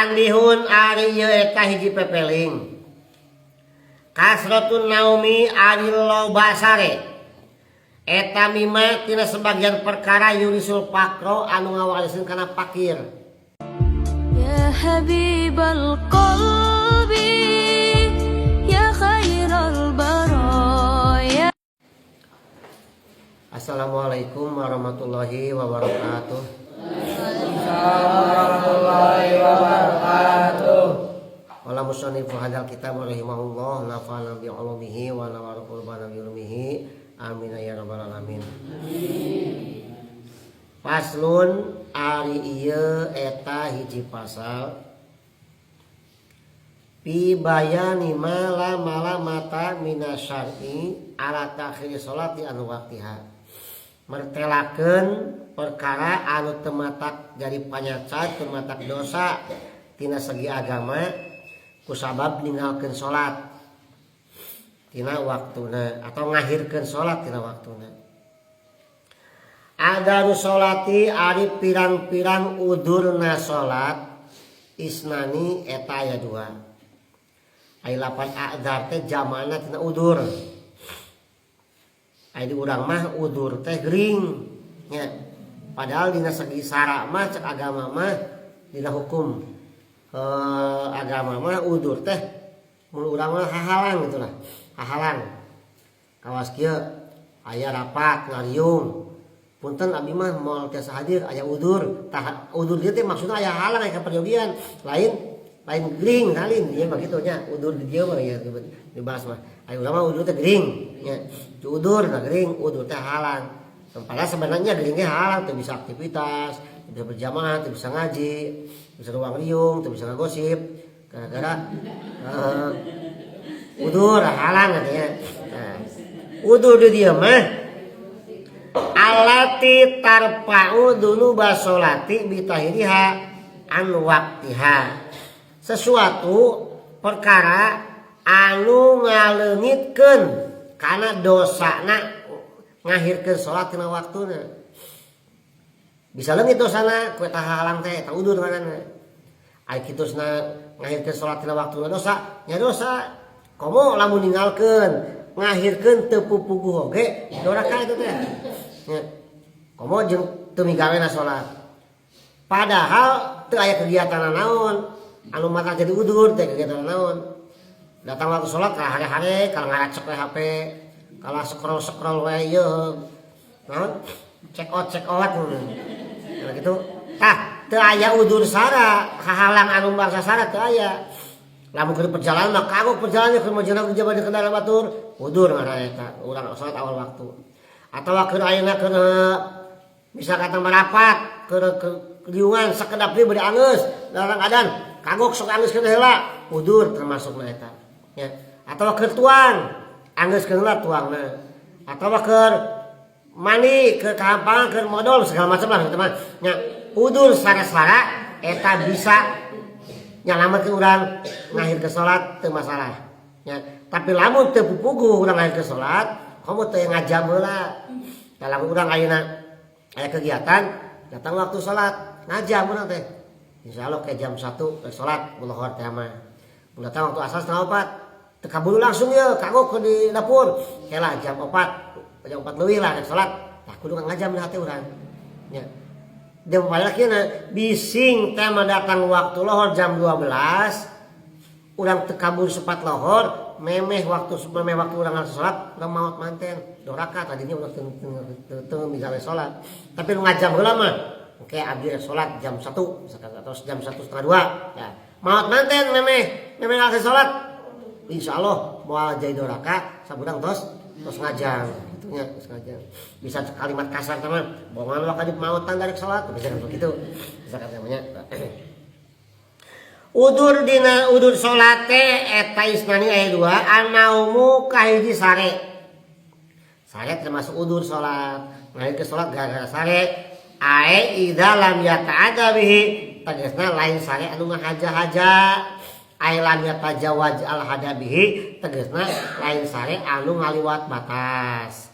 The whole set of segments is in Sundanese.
Tanbihun ari ieu eta hiji pepeling. Kasratun naumi ari loba sare. Eta mimma tina sebagian perkara yurisul faqro anu ngawariseun kana fakir. Ya habibal qalbi ya khairal baraya. Assalamualaikum warahmatullahi wabarakatuh. Warahmatullahi wabarakatuh. Qala musannif hadzal kitab rahimahullah nafa'ana bi ulumihi wa nawwara qulubana bi ilmihi. Amin ya rabbal alamin. Faslun ari ieu eta hiji pasal fi bayani ma la malamata minasyar'i ala ta'khiri sholati an waqtiha. Mertelakeun perkara anu teu matak jadi panyacat, teu matak dosa tina segi agama kusabab ninggalkeun salat tina waktuna atau ngahirkeun salat tina waktuna. Adaru sholati ari pirang-pirang udurna salat isnani eta aya dua. Ari lapan a'dzar teh jamana tina udur. Ari di urang mah udur teh gering nya. Padahal dina segi sara mah cek agama mah dina hukum agama mah udur teh mun urang mah hahalang gitulah. Hahalang. Kawas kieu aya rapat ngariung. Punten abdi mah moal tiasa hadir aya udur. Tah udur dieu teh maksudna aya halang aya kaperyogian. Lain lain gering lain ieu mah kitu nya udur di dieu mah ya dibahas mah. Aya urang mah udur teh gering nya. Udur nah gering, udur teh halang. Padahal sebenarnya geringnya halang teu bisa aktivitas, teu bisa berjamaah, teu bisa ngaji, bisa ruang riung, teu bisa ngagosip gara-gara udur halang katanya. Nah, udur di dieu mah alati tarfa'u dzunuba sholati bitahiriha an waqtiha. Sesuatu perkara anu ngaleungitkeun kana dosana ngahirkeun salat tina waktuna. Bisa leungit dosana ku eta halang teh eta udur ngaranna. Ari kitusna ngahirkeun salat tina waktuna dosa, nya dosa. Komo lamun ninggalkeun ngahirkeun teu pupuguh oge doraka eta teh. Nya. Komo jeung teu migawena salat. Padahal teu aya kegiatan naon anu matak jadi udur teh kegiatan naon. Datang waktu salat ka hare-hare kalau ngaracek we HP, kalau scroll-scroll we ieu. Naon? Check out check out. Nah gitu. Tah, teu aya udur sara, hahalang anu bangsa sara teu aya. Lamun keur perjalanan mah kagok perjalanan keur majana jaban di kendaraan batur, udur ngaranna eta, urang salat awal waktu. Atawa keur ayeuna keur bisa kata merapat keur liungan sakedap deui bade anggeus, larang adan, kagok sok anggeuskeun heula, udur termasukna eta. Ya. Atawa keur tuang, anggeuskeun heula tuangna. Atawa keur mandi, keur kahampangan, keur modol segala macam lah teman. Nya, udur sara-sara eta bisa nyalametkeun urang ngahir ke salat teu masalah. Ya, tapi lamun teu pupuguh urang ngahir ke salat, komo teu ngajam heula. Da lamun urang ayeuna aya kegiatan, datang waktu salat, ngajam urang teh. Insyaallah ke jam 1 ke salat lohor teh mah. Mun datang waktu asar setengah opat, teu kaburu langsung ye, kagok ke di dapur. Heula jam 4, jam 4 leuwih lah rek salat. Tah kudu ngajam di hati urang. Nya. Dia balik na bising teh mah datang waktu lohor jam 12 urang teu kabur sepat lohor memeh waktu urang harus salat urang maot manten doraka tadinya urang teu migawe salat tapi nu ngajam heula mah oke abdi rek salat jam 1 misalkan atau jam satu setengah dua ya maot manten memeh memeh harus salat insyaallah moal jadi doraka saburang tos tos ngajam nya sengaja bisa kalimat kasar teman bohongan waktu mautan dari salat bisa kan begitu bisa kan namanya udur dina udur salat teh eta isnani aya dua anaumu kahiji sare sare termasuk udur salat ngalir ke salat gara-gara sare ae idza lam yata'adda bihi tegasna lain sare anu ngahaja-haja ae lam yatajawaz al hadabihi tegasna lain sare anu ngaliwat batas.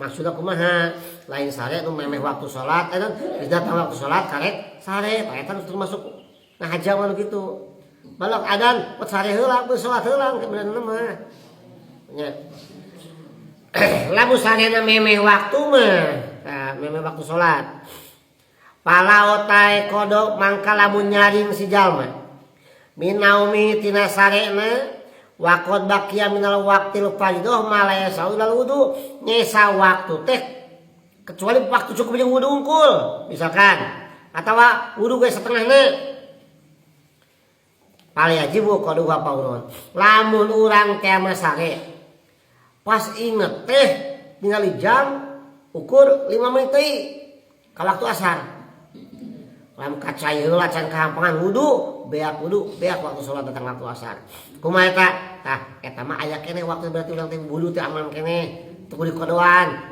Maksudna kumaha? Lain sare nu memeh waktu salat eta geus datang waktu salat karek sare tah eta termasuk Nah haja mah gitu. Balok adan pot sare heula, geus salat heula kebenaran mah. Nya. Lamun sarena memeh waktu mah, nah, memeh waktu salat. Pala otai kodok mangka lamun nyaring si jalma. Minaumi tina sarena waqad baqiya minal waqtil fardhu ma la yasau ilal wudu, nyesa waktu teh kecuali waktu cukup jeung wudu unggul misalkan atawa wudu ge setengahna. Pala yajibu qaduha fauron. Lamun urang teh mah sare pas inget teh ningali jam ukur 5 menit deui ka waktu asar. Lam kacai heula can kahampangan wudu, beak wudu, beak waktu salat datang waktu asar. Kumaha eta? Tah eta mah aya keneh waktu berarti urang teh wudu teh aman keneh. Teu kudu kodoan.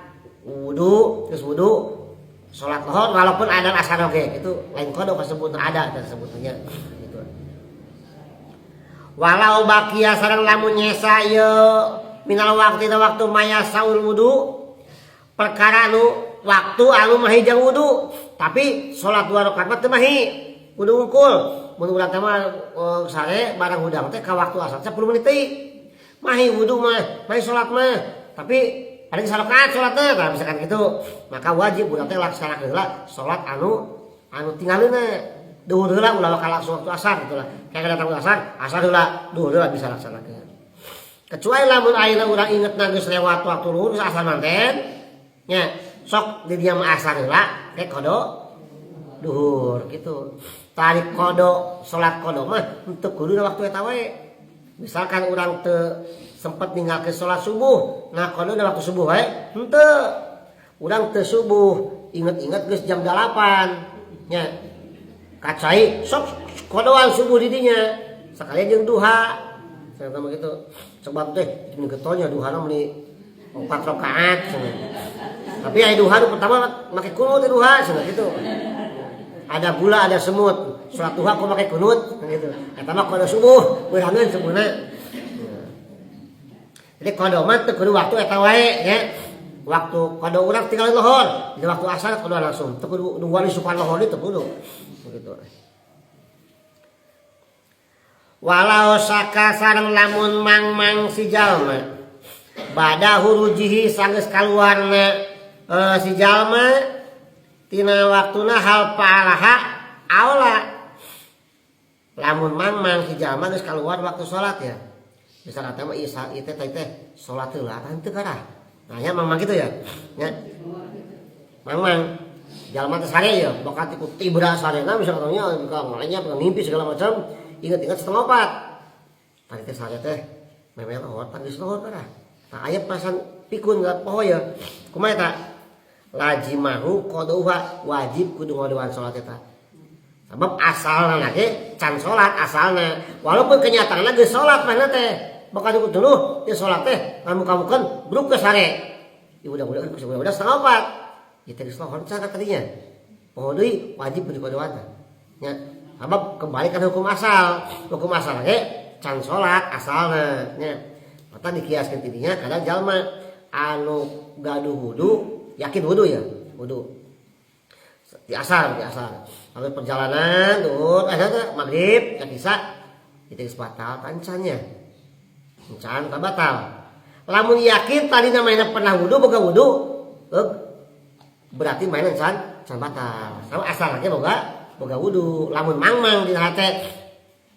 Wudu, terus wudu salat lohor walaupun ada asar oge, itu lain kodo kasebut ada tersebutnya gitu. Walau bakia sareng lamun nyesa ieu minal waqti waktu maya saul wudu perkara anu waktu anu mahi jang wudu tapi salat 2 rakaat mah teu mahi wudu unggul. Mun urang teh mah sare barang hudang teh ka waktu asar 10 menit deui mahi wudu mah mahi salat mah tapi paling sarakaat salatna tah misalkan gitu maka wajib urang teh laksanakeun heula salat anu anu tingalina duhur heula ulah bakal langsung waktu asar gitu lah. Kayak datang waktu asar, asar heula duhur heula bisa laksanakeun. Kecuali lamun ayeuna urang ingetna geus lewat waktu luhur geus asar manten nya sok di dia mah asar heula ke kodo duhur gitu. Tarik kodo salat kodo mah untuk kudu waktu eta wae. Misalkan urang teu sempet ninggalkeun salat subuh, nah kodo na waktu subuh wae henteu. Urang teu subuh, inget-inget geus jam 8 nya. Kacai sok kodoan subuh di dinya sekalian jeung duha. Saya tambah gitu. Sebab teh ini getolnya duhana meuni 4 rakaat cenah. Tapi aya duha nu pertama make kunut di duha cenah gitu. Ada gula ada semut. Salat duha kok make kunut gitu. Eta mah kodo subuh beurangeun subuhna. Jadi kodo mah teu kudu waktu eta wae nya. Waktu kodo urang tinggal lohor, di waktu asar kodo langsung teu kudu nungguan isukan lohor teu kudu. Begitu. Walau saka sareng lamun mang-mang si jalma bada hurujihi sanggeus kaluarna si jalma tina waktuna hal paalaha aula. Lamun mang-mang si jalma geus kaluar waktu salat ya. Bisa kata mah ieu ieu teh teh salat heula tah henteu karah. Nah nya mang-mang gitu ya. Nya. Mang-mang jalma teh sare ya, bakat ikut tibra sarena bisa katanya buka ngalenya mimpi segala macam, ingat-ingat 3:30. Tadi teh sare teh memel lohor tangis lohor parah. Tah aya pasan pikun gak poho ya. Kumaha eta? Lajimahu qaduha wajib kudu ngodoan salat eta. Sebab asalna ge can salat asalna. Walaupun kenyataanna geus salat mana teh. Bakal kudu dulu teh salat teh ngamuka-mukeun bruk ke sare. Ieu udah-udah udah 3:30. Ieu teh geus lohor can tadinya. Poho deui wajib kudu kodoan. Nya, sebab kembali kana hukum asal. Hukum asal ge can salat asalna nya. Mata dikiaskeun tidinya kadang jalma anu gaduh wudu, yakin wudu ya, wudu. Di asar, di asar. Lalu perjalanan duhur, ada maghrib, ya bisa itu geus batal tancannya. Encan tak batal. Lamun yakin tadi namanya pernah wudu boga wudu, berarti mainan can can batal. Sama asal aja boga wudu. Lamun mang-mang di hate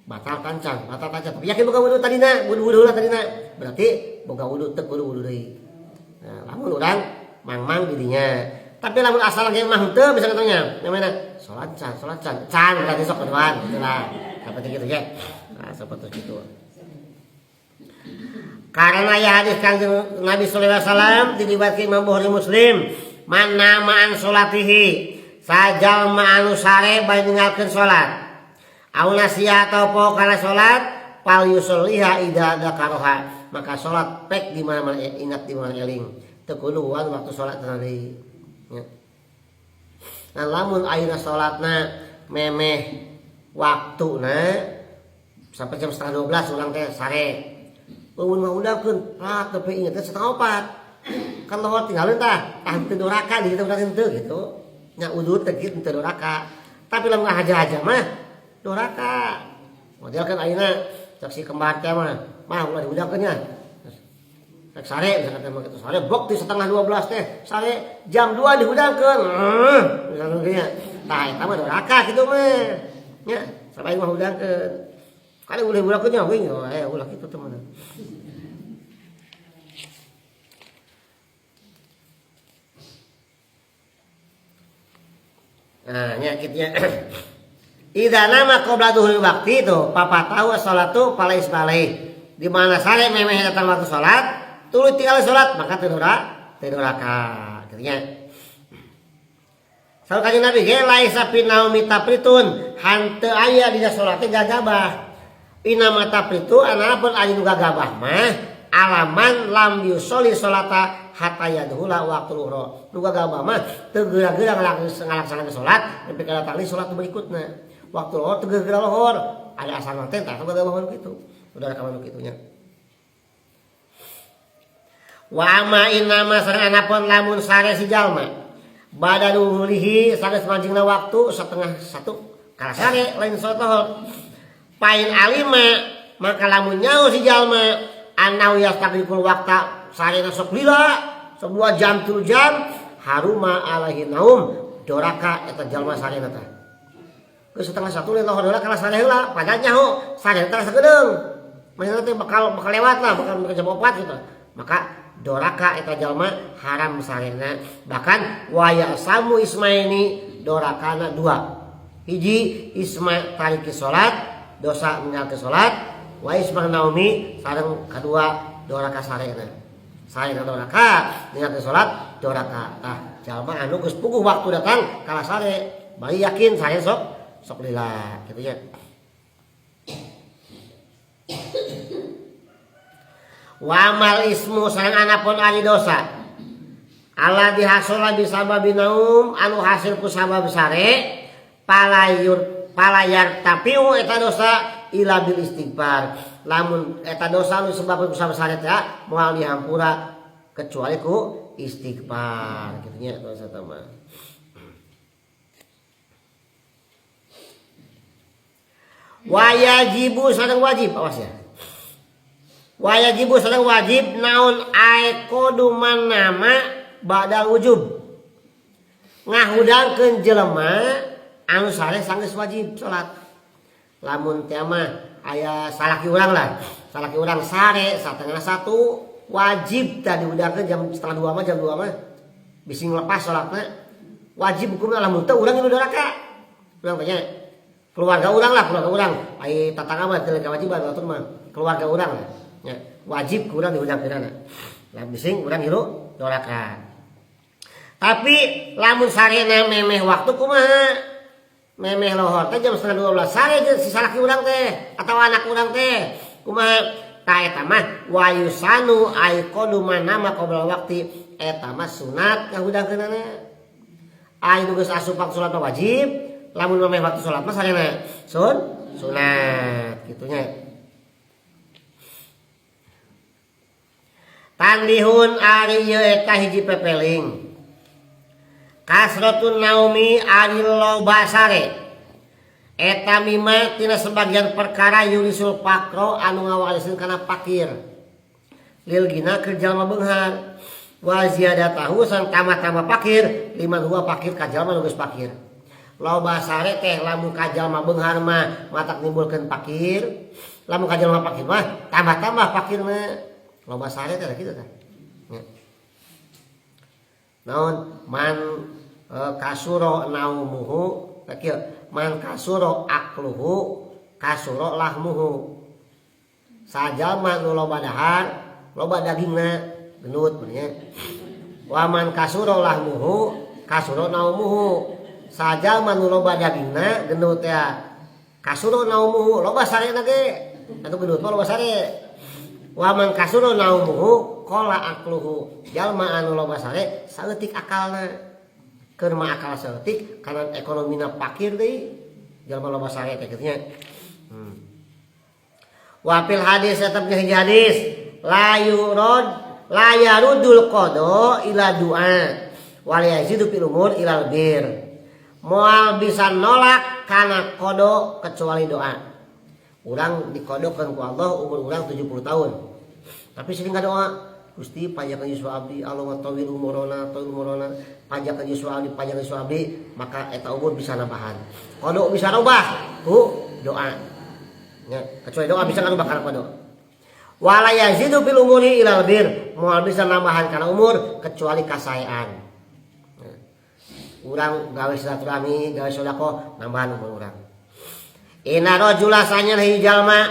batal tancan, batal tancan. Tapi yakin boga wudu tadina, wudu-wudu lah tadina. Berarti boga wudu teu kudu wudu deui. Nah, lamun urang mang-mang di dinya. Tapi lamun asal ge mah henteu bisa katanya. Namanya salat can, salat can. Can berarti sok keduan gitu lah. Seperti gitu ya. Nah, seperti itu. Karena ya hadis Kanjeng Nabi sallallahu alaihi wasallam diriwayatkan Imam Bukhari Muslim, man nama an salatihi sajalma anu sare bari ninggalkeun salat. Au nasiya atau poho kana salat, fal yusolliha idza dzakaroha. Maka salat pek di mana-mana ingat di mana eling. Teu kudu waktu salat deui. Ya. Nah, lamun ayeuna salatna memeh waktuna sampai jam 11:30 urang teh sare. Eueun mah udahkeun, lah tapi inget teh 3:30. Kan lohor tinggalin tah, tah teu doraka di kitu urang henteu gitu. Nya udur teh kitu teu doraka. Tapi lamun haja-haja mah Doraka. Model kan ayeuna cek si kembar teh mah, mah ulah dihudangkeun nya. Rek sare misalkan teh mah kitu sare blok ti 11:30 teh, sare jam 2 dihudangkeun. Misalkan kieu nya. Tah eta mah doraka kitu mah. Nya, sampai mah hudangkeun. Kali ulah hudangkeun nya wing, ulah kitu teh mah. Nah, nya kitu nya. Idza nama qabla duhul waqti itu papatahu salatu fala isbalai. Di mana sare memeh datang waktu salat, tuluy tinggal salat maka teu doraka kitu nya. Saur kanjeng Nabi ge laisa fi naumi tafritun, hanteu aya dina salat teh gagabah. Inama tafritu anapun ari nu gagabah mah alaman lam yusolli salata hatta yadhula waqtul ukhra. Nu gagabah mah teu geura-geura ngalaksanakeun salat nepi ka datang salat berikutna. Waktu lohor teu geura-geura lohor, ada asal teh tah gagabah mah kitu. Udah rekaman kitu nya. Wa ama inama sareng anapun lamun sare si jalma bada duhulihi sanes manjingna waktu 12:30 kala sare lain salat lohor. Pain alima maka lamun nyaho si jalma anau yastaqriqul waqta sarena sok lila sok 2 jam 3 jam haruma alaihi naum doraka eta jalma sarena teh. Geus 12:30 lain lohor heula kala sare heula padahal nyaho sarena teh sakedeung. Maksudna teh bakal lewat lah, bakal jam 4 gitu. Maka doraka eta jalma haram sarena. Bahkan waya samu ismaini dorakana 2. Hiji isma tariki salat, dosa meninggalkeun salat, wa isma naumi sareng kadua doraka sarena. Sarena doraka ninggalkeun salat doraka. Tah jalma anu geus puguh waktu datang kala sare, bari yakin sare sok lila kitu nya. Wa amal ismu sareng anapun ari dosa ala dihasola bisababi naum anu hasil ku sabab sare palayar tapiu eta dosa ila bil istighfar. Lamun eta dosa anu sebab ku sabab sare teh moal dihampura kecuali ku istighfar kitu nya dosa teh mah. Wa yajibu sareng wajib, awas ya. Wa yajibu sareng wajib naon aekoduman nama badal wujub. Ngahudangkeun jelema anu sare sanggeus wajib salat. Lamun teh mah aya salaki urang lah, salaki urang sare 12:30 wajib tah dihudangkeun jam 1:30 mah, jam 2 mah bisi ngelepas salatna. Wajib hukumna lamun teu urang nu doraka. Urang tanya keluarga urang lah, keluarga urang. Ai tatangga mah teu kewajiban batur mah, keluarga urang lah. Ya, wajib kurang dihudangkeunana. Lah bising urang hirup doraka. Tapi lamun sarena memeh waktu kumaha? Memeh lohor teh jam 11:30 sare jeung si salaki urang teh atau anak urang teh kumaha? Tah eta mah wayusanu aiqadu manama qabla waqti, eta mah sunat ngahudangkeunana. Ai nu geus asup waktu salat mah wajib, lamun memeh waktu salat mah sarena sunat kitu nya. Tandihun ari ieu eta hiji pepeling. Kasratun naumi ari loba sare. Eta mima tina sebagian perkara yurisul pakro anu ngawariseun kana pakir. Lil gina keur jalma beunghar. Wa ziyadatahu san tambah-tambah pakir liman huwa pakir ka jalma nu geus pakir. Loba sare teh lamun ka jalma beunghar mah matak nimbulkeun pakir. Lamun ka jalma pakir mah tambah-tambah pakirna. Loba sare teh kitu tah. Nya. Naon man kasuro naumuhu kieu man kasuro akluhu kasuro lahmuhu. Sajalma nu loba dahar loba dagingna gendut nya. Wa man kasuro lahmuhu kasuro naumuhu. Sajalma nu loba dagingna gendut teh kasuro naumuhu loba sarena ge. Atuh gendut mah loba sare. Wa man kasuro naumuhu qala akluhu. Jalma anu loba sare saeutik akalna. Keur mah akal saeutik kana ekonomina pakir deui. Jalma loba sare teh kitu nya. Wa fil hadis tetep hiji hadis la yurad la yarudul qada ila du'a wa la yazidu fil umur ilal bir. Moal bisa nolak kana qada kecuali doa. Urang dikodokeun ku Allah umur urang 70 tahun. Tapi sering ngadoa, Gusti panjangkeun yuswa abdi, Allahumma tawil umurona, tawil umurona, panjangkeun yuswa abdi, panjangkeun yuswa abdi, maka eta umur bisa nambahan. Qada bisa robah ku doa. Ya, kecuali doa bisa ngarubah kana qada. Wala yazidu fil umuri ilal bir, moal bisa nambahan kana umur kecuali kasaean. Ya. Urang gawe silaturahmi, gawe sedekah, nambahan umur urang. Inna rajula sanya hiji jalma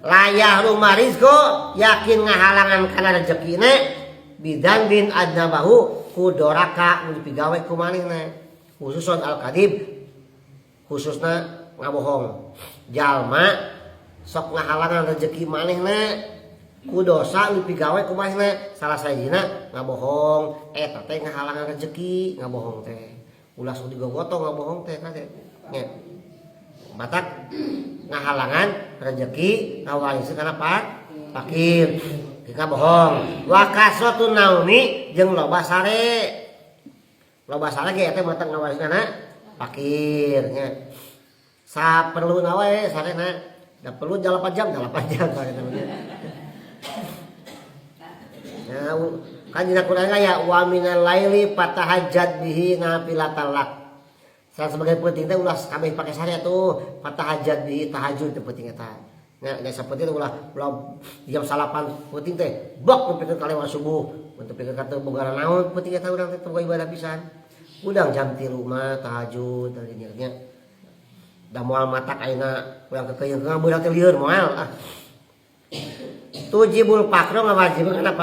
layah rumah rizko yakin ngahalangan kana rezekina bidzanbin adnabahu ku doraka nu dipigawe ku manehna, khususon al kadib, khususna ngabohong. Jalma sok ngahalangan rezeki manehna ku dosa nu dipigawe ku manehna, salah sahijina ngabohong, eta teh ngahalangan rezeki ngabohong teh. Ulah sok digogotong ngabohong teh kade nya. Matak ngahalangan rezeki ngawarisi kana fakir kita bohong. Wa kasratun naumi jeung loba sare, loba sare ge eta matak ngawarisi kana fakir nya. Saperluna wae sarena, da perlu 8 jam, 8 jam sare teh. Ya, kan dina Quran aya wa minal laili fatahajjat bihi nafilatan lak. Salah sebagai penting teh ulah kabeh pake sare tuh, fatahajjat bihi, tahajud teh penting eta. Nya da saperti teh ulah ulah jam 9 penting teh bok nepikeun ka lewat subuh, nepikeun ka teu boga naon penting eta urang teh boga ibadah pisan. Udang jam 3 mah tahajud dari nya. Da moal matak ayeuna urang kekeyeung budak teh lieur moal ah. Tujibul fakro ngawajibkeun kana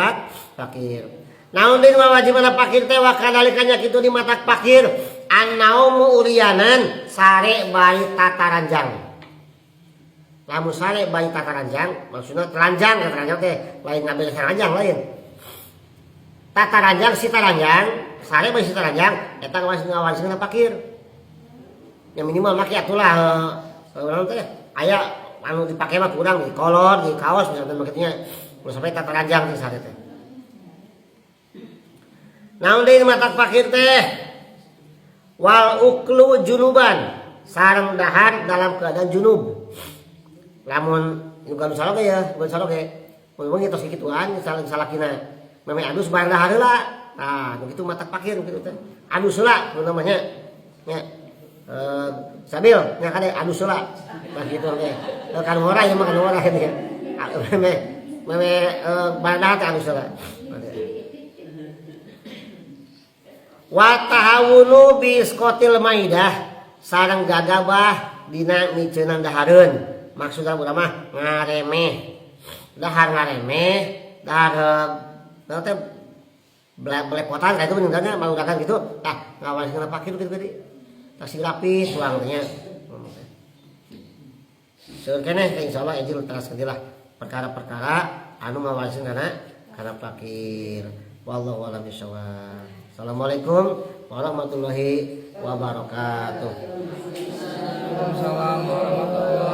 fakir. Naon deui ngawajibkeun fakir teh wa kadalika nya kitu di matak fakir annaumu urianan sare bari tataranjang. Lamun sare bari tataranjang maksudna telanjang, tataranjang teh lain ngambil telanjang lain. Tataranjang si taranjang, sare bari si taranjang eta ngawajibkeun fakir. Yang minimal make atulah urang teh aya anu dipake mah kurang di kolor, di kaos misalnya makanya ulah sampai tataranjang teh sare teh. Naon deui matak fakir teh? Wal uklu junuban, sareng dahar dalam keadaan junub. Lamun nu gaduh salok ya, gaduh salok ge. Mun wengi tos kikituan salakina. Meme adus bareng dahar heula. Tah, nu kitu matak fakir nu kitu teh. Adus heula nu namanya. Nya. Sabil nya kade adus heula. Nah kitu teh. Kan ora ieu mah kan ora kitu ya. Meme meme bareng dahar teh adus heula. Wa tahawunu bi isqatil maidah sareng gagabah dina miceunan dahareun. Maksudna urang mah ngaremeh. Dahar ngaremeh, dahar teh belepotan kayak itu bener mau dagang gitu. Tah ngawasin fakir gitu gede. Tah sing rapi tuang teh nya. Seueur keneh teh insyaallah ejil teras lah perkara-perkara anu ngawasin kana fakir. Wallahu a'lam bishawab. Assalamualaikum warahmatullahi wabarakatuh. Waalaikumsalam warahmatullahi.